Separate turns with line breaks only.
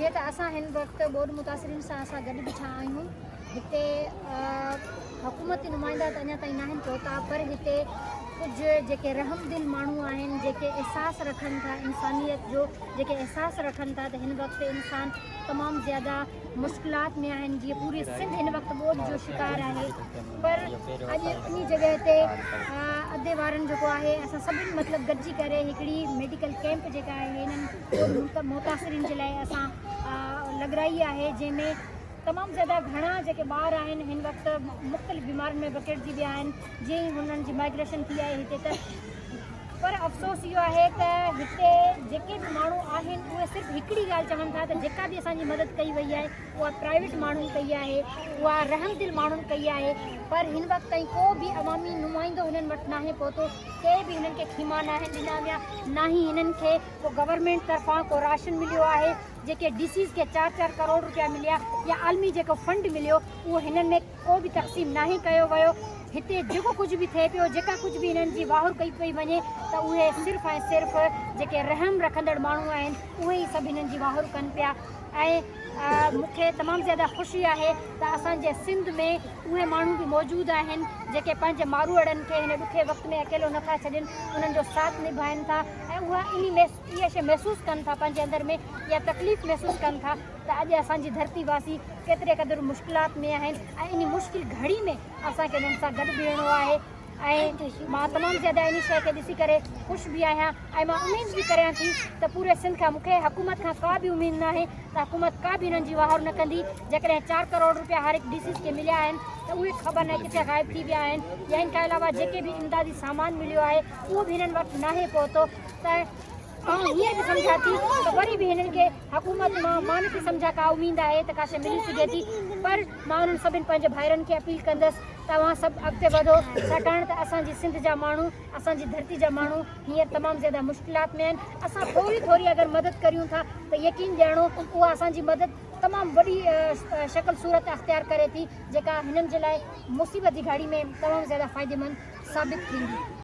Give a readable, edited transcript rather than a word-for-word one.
جيئن ته اسان هن وقت ٻوڏ متاثرين سان اسان گڏ بيٺا آهيون هتي حڪومتي نمائندا ته اڃا تائين ناهن پهتا پر هتي ڪجهه جيڪي رحم دل ماڻهو آهن جيڪي احساس رکن ٿا انسانيت جو جيڪي احساس رکن ٿا ته هن وقت انسان تمام زياده مشڪلات ۾ آهن جيئن پوري سنڌ هن وقت ٻوڏ جو شڪار آهي پر اڄ انهي جڳهه تي ادي وارن جيڪو آهي اسان سڀني مطلب گڏجي ڪري هڪڙي ميڊيڪل ڪيمپ جيڪا آهي هنن متاثرين جي لاء اسان لڳرائي آهي جنهن ۾ تمام زياده گهڻا جيڪي ٻار آهن هن وقت مختلف بيمارين ۾ وڪڙجي ويا آهن جيئن ئي هنن جي مائگريشن ٿي آهي هتي ته پر افسوس اهو آهي ته هتي جيڪي به ماڻهو آهن اهي صرف هڪڙي ڳالهه چون ٿا ته جيڪا به اسان جي مدد ڪئي وئي آهي اها پرائيويٽ ماڻهن ڪئي آهي اها رحم دل ماڻهن ڪئي آهي پر هن وقت تائين ڪو به عوامي نمائندو هنن وٽ ناهي پهتو ڪي به هنن کي خيما ناهن ڏنا ويا ناهي هنن کي ڪو گورنمينٽ طرفان ڪو راشن مليو آهي جيڪي ڊي سيز کي چار چار ڪروڙ روپيا مليا يا عالمي جيڪو فنڊ مليو اهو هنن ۾ ڪو به تقسيم ناهي ڪيو ويو، هتي جيڪو ڪجهه به ٿئي پيو، جيڪا ڪجهه به هنن جي واهر ڪئي پئي وڃي ته اهي صرف ۽ صرف جيڪي رحم رکندڙ ماڻهو آهن اهي ئي سڀ هنن جي واهر ڪن پيا ۽ مون کي تمام زياده خوشي آهي ته اسان جي سنڌ ۾ اهي ماڻهو به موجود آهن جيڪي پنهنجي ماروئڙن کي هن ڏکي وقت ۾ اڪيلو نٿا ڇڏين انهن جو ساٿ نڀائن ٿا ۽ اها انهي اها شيء محسوس ڪن ٿا پنهنجي اندر ۾ اها تڪليف محسوس ڪن ٿا ته اڄ اسان جي ڌرتي واسي ڪيتري قدر مشڪلات ۾ آهن ۽ انهي مشڪل گهڙي ۾ اسان کي انهن سان گڏ بيهڻو آهي ۽ مان تمام زياده انهي شيء کي ڏسي ڪري خوش به آهيان ۽ مان اميد به ڪريان ٿي ته پوري سنڌ کان مون کي حڪومت کان ڪا به اميد ناهي ته حڪومت ڪا به انهن جي واهر نه ڪندي جيڪڏهن چار ڪروڙ روپيا هر هڪ ڊي سيز کي مليا آهن ته اهي خبر ناهي ڪٿي غائب ٿي ويا آهن يا ان کان علاوه جيڪي به امدادي سامان مليو آهي اهو به هنن وٽ ناهي پهتو ته آئون هيئن به سمجهان ٿي ته وري به هنن کي حڪومت مان مان نٿي سمجهان ڪا اميد آهي ته ڪا شيء ملي سگهي ٿي پر مان انهن سڀن پنهنجي ڀائرن کي اپيل ڪندس ته اوهان سڀ اڳتي وڌو ڇاڪاڻ ته اسان جي سنڌ جا ماڻهو اسان جي ڌرتي جا ماڻهو هينئر تمام زياده مشڪلات ۾ آهن اسان ٿوري ٿوري اگر مدد ڪريون ٿا ته يقين ڄاڻو اها اسان جي مدد تمام وڏي شڪل صورت اختيار ڪري ٿي جيڪا هنن جي لاء مصيبت جي گهڙي ۾ تمام زياده فائديمند ثابت ٿيندي.